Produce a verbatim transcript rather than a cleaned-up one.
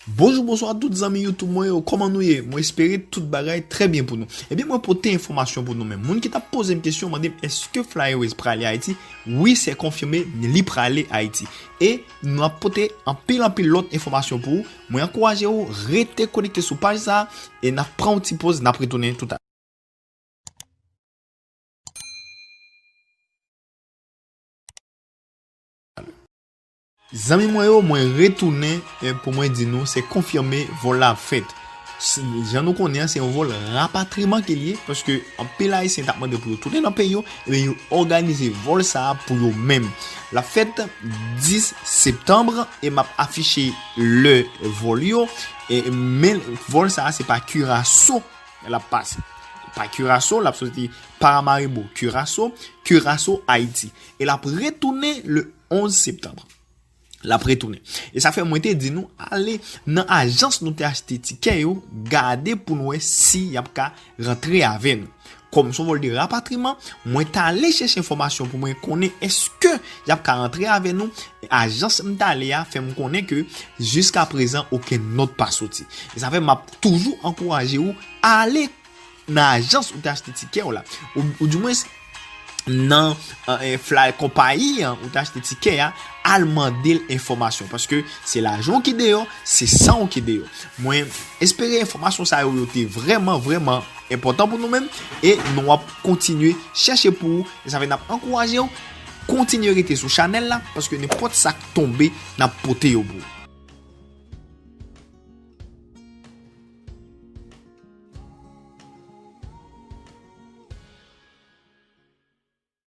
Bonjou, bonswa tout zanmi YouTube mwen yo, kòman nou ye? Mwen espere tout bagay trè byen pou nou. Ebyen, mwen pote enfòmasyon pou nou menm. Moun ki t ap poze m kesyon, mande m èske Fly Airways prale Ayiti? Wi, se konfime, li prale Ayiti. E nou ap pote anpil, anpil lòt enfòmasyon pou ou. Mwen ankouraje ou, rete konekte sou paj sa a, e n ap pran yon ti poz, n ap retounen toutalè. Zanmi mwen yo, mwen retounen, eh, pou mwen di nou, se konfime vòl la ap fèt. S-, jan nou konnen an, se yon vòl rapatriman ke l ye, paske anpil Ayisyen t ap mande pou yo tounen nan peyi yo, ebyen yo òganize vòl sa a pou yo menm. L ap fèt dis septanm, e m ap afiche lè vòl yo, e men vòl sa a se pa Curaçao l ap pase. Pa Curaçao, l ap soti Paramaribo, Curaçao, Curaçao, Ayiti. E l ap retounen le onz septanm. L ap retounen. E sa fè mwen te di nou, ale nan ajans nou te achte tikè yo, gade pou n wè si y ap ka rantre avè nou. Kòm se yon vòl de rapatriman, mwen t ale chèche enfòmasyon pou mwen konnen èske y ap ka rantre avè nou. E ajans m t ale a fè m konnen ke jiska prezan, okenn nòt pa soti. E sa fè m ap toujou ankouraje ou ale nan ajans ou te achte tikè w la. Ou, ou di mwens, nan, eh, eh, fly konpayi an ou te achte tikè a, al mande l enfòmasyon. Paske se lajan w ki deyò, se san w ki deyò. Mwen espere enfòmasyon sa yo, yo te vrèman, vrèman enpòtan pou nou menm. E nou ap kontinye chèche pou ou. E sa fè n ap ankouraje w. Kontinye rete sou chanèl la, paske nenpòt sa k tonbe, n ap pote yo pou ou.